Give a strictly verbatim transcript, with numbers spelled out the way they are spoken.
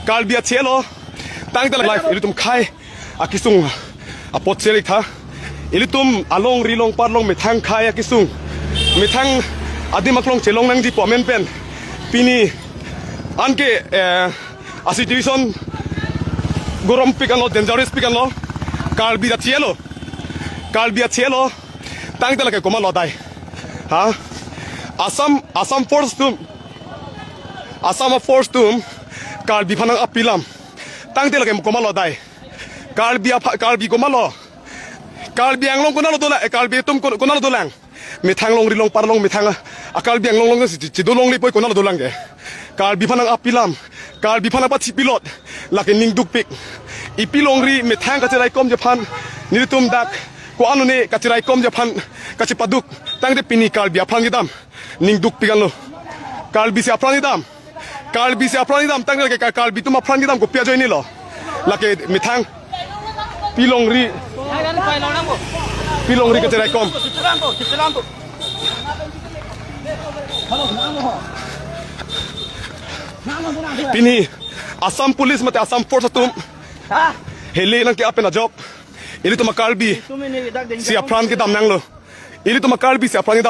Karbi achelo. Tangte la live ilitum khei akesung apot chele tha. Ilitum alongri longpar along methang khei akesung, methang adim aklong chelong nangji pu amen pen pini anke, eh, a situation gorom pik anlo, dangerous pik anlo. Karbi achelo. Karbi achelo. Tangte lake komatlo dai. Ha? Assam, Assam Force atum, Assam Force atum Karbi aphan nang-appeal-am. Tangte lake komatlo dai. Karbi apha-, Karbi komatlo. Karbi Anglong konatlo dolang, eh, Karbi atum kon-, konatlo dolang. Methang longri longpar along methang a, a Karbi Anglong along si chi-, chido longle poi konatlo dolang ke. Karbi aphan nang-appeal-am. Karbi aphan nangpathipilot. Lake ning dukpik. Ipi longri methang kacheraikomji aphan nelitum dak ko-an lone kacheraikomji aphan kachepaduk. Tangte pini Karbi aphrang kedam ning dukpik anlo. Karbi si aphrang kedam. Karbi si aphrang kedam tangte lake Ka-, Karbi atum aphrang kedam kopi ajoinelo. Lake methang pi longri, pi longri kacheraikom. Pini Assam Police mate Assam Force atum hele nangke-ap pen ajok ilitum a-Karbi si aphrang kedam nanglo. Ilitum a-Karbi si aphrang kedam